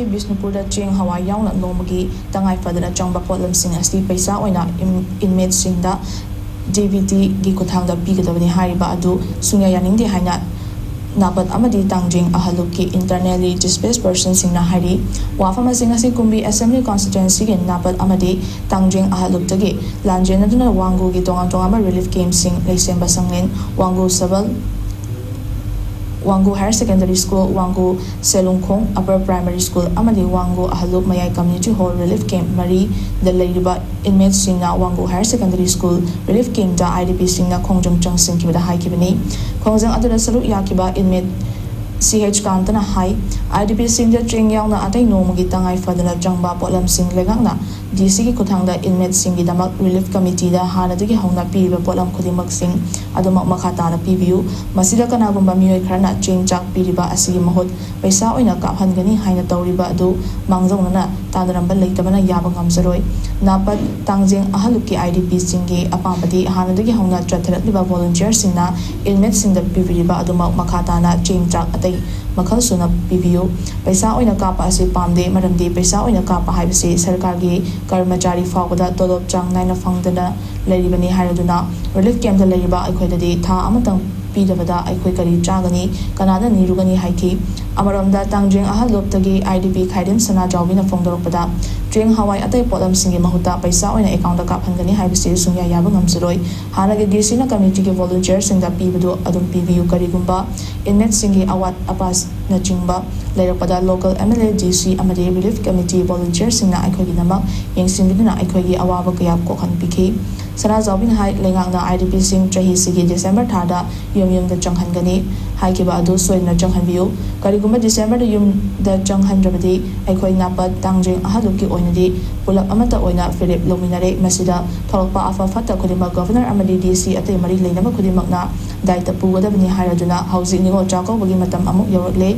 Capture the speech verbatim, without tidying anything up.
ꯕꯤꯁꯅꯨꯄꯨꯔꯗ ꯆꯦꯡ ꯍꯋꯥꯏ ꯌꯥꯎꯅ ꯅꯣꯡꯃꯒꯤ ꯇꯉꯥꯏ ꯐꯗꯅ ꯆꯪꯕ ꯄꯣꯠꯂꯝꯁꯤꯡ ꯑꯁꯤ ꯄꯩꯁꯥ ꯑꯣꯏꯅ ꯏꯟꯃꯦꯠꯁꯤꯡꯗ ꯗꯤ ꯕꯤ ꯇꯤꯒꯤ ꯈꯨꯠꯊꯥꯡꯗ ꯄꯤꯒꯗꯕꯅꯤ ꯍꯥꯏꯔꯤꯕ ꯑꯗꯨ ꯁꯨꯡꯌꯥ ꯌꯥꯅꯤꯡꯗꯦ ꯍꯥꯏꯅ ꯅꯥꯄꯠ ꯑꯃꯗꯤ ꯇꯥꯡꯖꯤꯡ ꯑꯍꯜꯂꯨꯞꯀꯤ ꯏꯟꯇꯔꯅꯦꯜꯂꯤ ꯗꯤꯁꯄ꯭ꯂꯦꯁ ꯄꯔꯁꯟꯁꯤꯡꯅ ꯍꯥꯏꯔꯤ꯫ ꯋꯥꯐꯝ ꯑꯁꯤꯡ ꯑꯁꯤ ꯀꯨꯝꯕꯤ ꯑꯦꯁꯦꯝꯕ꯭ꯂꯤ ꯀꯣꯟꯁꯇꯤꯇ꯭ꯋꯦꯟꯁꯤꯒꯤ ꯅꯥꯄꯠ ꯑꯃꯗꯤ ꯇꯥꯡꯖꯤꯡ ꯑꯍꯜꯂꯨꯞꯇꯒꯤ ꯂꯥꯟꯖꯦꯟꯅꯗꯨꯅ ꯋꯥꯡꯒꯨꯒꯤ ꯇꯣꯉꯥꯟ ꯇꯣꯉꯥꯟꯕ ꯔꯤꯂꯤꯐ ꯀꯦꯝꯞꯁꯤꯡ, ꯂꯩꯁꯦꯝꯕ ꯁꯪꯂꯦꯟ, ꯋꯥꯡꯒꯨ ꯁꯕꯜ, Wangoo higher secondary school, Wangoo Selungkhong upper primary school ꯑꯃꯗꯤ ꯋꯥꯡꯒꯨ ꯑꯍꯜꯂꯨꯞ ꯃꯌꯥꯏ ꯀꯝꯃ꯭ꯌꯨꯅꯤꯇꯤ ꯍꯣꯜ ꯔꯤꯂꯤꯐ ꯀꯦꯝꯞ ꯃꯔꯤꯗ ꯂꯩꯔꯤꯕ ꯏꯟꯃꯦꯠꯁꯤꯡꯅ Wangoo higher secondary school relief ꯀꯦꯝꯞꯇ ꯑꯥꯏ ꯗꯤ ꯄꯤꯁꯤꯡꯅ ꯈꯣꯡꯖꯪ ꯆꯪꯁꯤꯟꯈꯤꯕꯗ ꯍꯥꯏꯈꯤꯕꯅꯤ꯫ ꯈꯣꯡꯖꯪ ꯑꯗꯨꯗ ꯁꯔꯨꯛ ꯌꯥꯈꯤꯕ ꯏꯟꯃꯦꯠ ꯁꯤ ꯑꯩꯆ ꯀꯥꯟꯇꯅ ꯍꯥꯏ, ꯑꯥꯏ ꯗꯤ ꯄꯤꯁꯤꯡꯗ ꯆꯦꯡ ꯌꯥꯎꯅ ꯑꯇꯩ ꯅꯣꯡꯃꯒꯤ ꯇꯉꯥꯏ ꯐꯗꯅ ꯆꯪꯕ ꯄꯣꯠꯂꯝꯁꯤꯡ ꯂꯩꯉꯥꯛꯅ ꯗꯤ ꯁꯤꯒꯤ ꯈꯨꯠꯊꯥꯡꯗ ꯏꯟꯃꯦꯠꯁꯤꯡꯒꯤꯗꯃꯛ ꯔꯤꯂꯤꯐ ꯀꯃꯤꯇꯤꯗ ꯍꯥꯟꯅꯗꯒꯤ ꯍꯧꯅ ꯄꯤꯔꯤꯕ ꯄꯣꯠꯂꯝ ꯈꯨꯗꯤꯡꯃꯛꯁꯤꯡ ꯑꯗꯨꯃꯛ ꯃꯈꯥ ꯇꯥꯅ ꯄꯤꯕꯤꯌꯨ꯫ ꯃꯁꯤꯗ ꯀꯅꯥꯒꯨꯝꯕ ꯃꯤꯑꯣꯏ ꯈꯔꯅ ꯆꯦꯡ ꯆꯥꯛ ꯄꯤꯔꯤꯕ ꯑꯁꯤꯒꯤ ꯃꯍꯨꯠ ꯄꯩꯁꯥ ꯑꯣꯏꯅ ꯀꯥꯞꯍꯟꯒꯅꯤ ꯍꯥꯏꯅ ꯇꯧꯔꯤꯕ ꯑꯗꯨ ꯃꯥꯡꯖꯧꯅꯅ ꯇꯥꯟꯅꯔꯝꯕ ꯂꯩꯇꯕꯅ ꯌꯥꯕ ꯉꯝꯖꯔꯣꯏ꯫ ꯅꯥꯄꯠ ꯇꯥꯡꯖꯦꯡ ꯑꯍꯜꯂꯨꯞꯀꯤ ꯑꯥꯏ ꯗꯤ ꯄꯤꯁꯤꯡꯒꯤ ꯑꯄꯥꯝꯕꯗꯤ ꯍꯥꯟꯅꯗꯒꯤ ꯍꯧꯅ ꯆꯠꯊꯔꯛꯂꯤꯕ ꯚꯣꯂꯨꯟꯇꯤꯌꯔꯁꯤꯡꯅ ꯏꯟꯃꯦꯠꯁꯤꯡꯗ ꯄꯤꯕꯤꯔꯤꯕ ꯑꯗꯨꯃꯛ ꯃꯈꯥ ꯇꯥꯅ ꯆꯦꯡ ꯆꯥꯛ ꯑꯇꯩ ꯃꯈꯜ ꯁꯨꯅ ꯄꯤꯕꯤꯌꯨ꯫ ꯄꯩꯁꯥ ꯑꯣꯏꯅ ꯀꯥꯞꯄ ꯑꯁꯤ ꯄꯥꯝꯗꯦ, ꯃꯔꯝꯗꯤ ꯄꯩꯁꯥ ꯑꯣꯏꯅ ꯀꯥꯞꯄ ꯍꯥꯏꯕꯁꯤ ꯁꯔꯀꯥꯔꯒꯤ ꯀꯔꯃꯆꯥꯔꯤ ꯐꯥꯎꯕꯗ ꯇꯣꯂꯣꯞ ꯆꯥꯡ ꯅꯥꯏꯅ ꯐꯪꯗꯅ ꯂꯩꯔꯤꯕꯅꯤ ꯍꯥꯏꯔꯗꯨꯅ ꯔꯤꯂꯤꯐ ꯀꯦꯝꯞꯇ ꯂꯩꯔꯤꯕ ꯑꯩꯈꯣꯏꯗꯗꯤ ꯊꯥ ꯑꯃꯇꯪ ꯄꯤꯗꯕꯗ ꯑꯩꯈꯣꯏ ꯀꯔꯤ ꯆꯥꯒꯅꯤ, ꯀꯅꯥꯗ ꯅꯤꯔꯨꯒꯅꯤ ꯍꯥꯏꯈꯤ꯫ ꯑꯃꯔꯣꯝꯗ ꯇꯥꯡꯖꯦꯡ ꯑꯍꯜ ꯂꯣꯞꯇꯒꯤ ꯑꯥꯏ ꯗꯤ ꯄꯤ ꯈꯥꯏꯗꯦꯝ ꯁꯅꯥꯖꯥꯎꯕꯤꯅ ꯐꯣꯡꯗꯣꯔꯛꯄꯗ ꯆꯦꯡ ꯍꯋꯥꯏ ꯑꯇꯩ ꯄꯣꯠꯂꯝꯁꯤꯡꯒꯤ ꯃꯍꯨꯠꯇ ꯄꯩꯁꯥ ꯑꯣꯏꯅ ꯑꯦꯀꯥꯎꯟꯗ ꯀꯥꯞꯍꯟꯒꯅꯤ ꯍꯥꯏꯕꯁꯤ ꯁꯨꯡꯌꯥ ꯌꯥꯕ ꯉꯝꯖꯔꯣꯏ꯫ ꯍꯥꯟꯅꯒꯤ ꯗꯤ ꯁꯤꯅ ꯀꯃꯤꯇꯤꯒꯤ ꯚꯣꯂꯨꯟꯇꯤꯌꯔꯁꯤꯡꯗ ꯄꯤꯕꯗꯨ ꯑꯗꯨꯝ ꯄꯤꯕꯤꯌꯨ꯫ ꯀꯔꯤꯒꯨꯝꯕ ꯏꯟꯃꯦꯠꯁꯤꯡꯒꯤ ꯑꯋꯥꯠ ꯑꯄꯥꯅꯆꯤꯡꯕ ꯂꯩꯔꯛꯄꯗ ꯂꯣꯀꯦꯜ ꯑꯦꯝ ꯑꯦꯜ ꯑꯦ, ꯗꯤ ꯁꯤ ꯑꯃꯗꯤ ꯔꯤꯂꯤꯐ ꯀꯃꯤꯇꯤ ꯚꯣꯂꯨꯟꯇꯤꯌꯔꯁꯤꯡꯅ ꯑꯩꯈꯣꯏꯒꯤꯗꯃꯛ ꯌꯦꯡꯁꯤꯟꯕꯤꯗꯨꯅ ꯑꯩꯈꯣꯏꯒꯤ ꯑꯋꯥꯕ ꯀꯌꯥ ꯀꯣꯛꯍꯟꯕꯤꯈꯤ꯫ ꯁꯅꯥꯖꯥꯎꯕꯤꯅ ꯍꯥꯏ, ꯂꯩꯉꯥꯛꯅ ꯑꯥꯏ ꯗꯤ ꯄꯤꯁꯤꯡ ꯆꯍꯤꯁꯤꯒꯤ ꯗꯤꯁꯦꯝꯕꯔ ꯊꯥꯗ ꯌꯨꯝ ꯌꯨꯝꯗ ꯆꯪꯍꯟꯒꯅꯤ ꯍꯥꯏꯈꯤꯕ ꯑꯗꯨ ꯁꯣꯏꯗꯅ ꯆꯪꯍꯟꯕꯤꯌꯨ꯫ ꯀꯔꯤꯒꯨꯝꯕ ꯗꯤꯁꯦꯝꯕꯔꯗ ꯌꯨꯝꯗ ꯆꯪꯍꯟꯗ꯭ꯔꯕꯗꯤ ꯑꯩꯈꯣꯏ ꯅꯥꯄꯠ ꯇꯥꯡꯖꯦꯡ ꯑꯍꯜꯂꯨꯞꯀꯤ ꯑꯣꯏꯅꯗꯤ ꯄꯨꯂꯞ ꯑꯃꯠꯇ ꯑꯣꯏꯅ ꯐꯤꯔꯦꯞ ꯂꯧꯃꯤꯟꯅꯔꯦ꯫ ꯃꯁꯤꯗ ꯊꯣꯛꯂꯛꯄ ꯑꯐ ꯐꯠꯇ ꯈꯨꯗꯤꯡꯃꯛ ꯒꯚꯔꯅꯔ ꯑꯃꯗꯤ ꯗꯤ ꯁꯤ ꯑꯇꯩ ꯃꯔꯤ ꯂꯩꯅꯕ ꯈꯨꯗꯤꯡꯃꯛꯅ ꯗꯥꯏꯇ ꯄꯨꯒꯗꯕꯅꯤ ꯍꯥꯏꯔꯗꯨꯅ ꯍꯧꯖꯤꯛ ꯅꯤꯉꯣꯜ ꯆꯥꯛꯀꯧꯕꯒꯤ ꯃꯇꯝ ꯑꯃꯨꯛ ꯌꯧꯔꯛꯂꯦ꯫